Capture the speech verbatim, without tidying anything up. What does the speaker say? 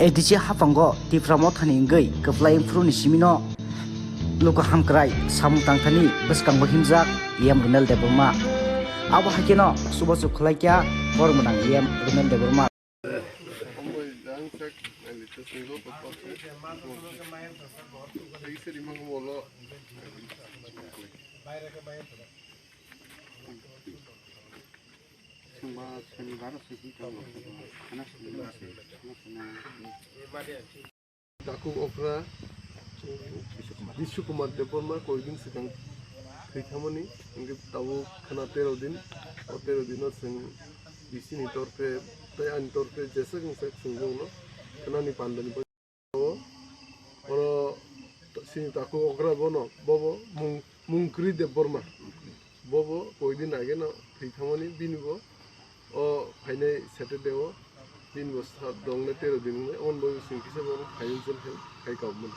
A D C haphango Tipra Mothani wngwi kwplai wngphuru ni simino luku hamkrai samung tangthani bwskango himjak E M Runel Debbarma. Abo haikhe no chubachu khwlaikha borok mwnang E M Runel Debbarma. Takhuk okra Bishu Kumar Debbarma koidin swkang thwi thangmani, hwnkhe tabuk khwna tero din, o tero dino chwng bisi ni torkhe tei ani torkhe jeswk wngsa chwng bongno khwnani pandani bagwi o, oro chini takhuk okra bono bobo mung Mungkri Debbarma. Bobo koidin ageno thwi thangmani, bini bo o phainai Saturday o bini bo sa-, dongnai tero din wngnai, aboni bagwi chwng kisa bono financial help khai kabmani.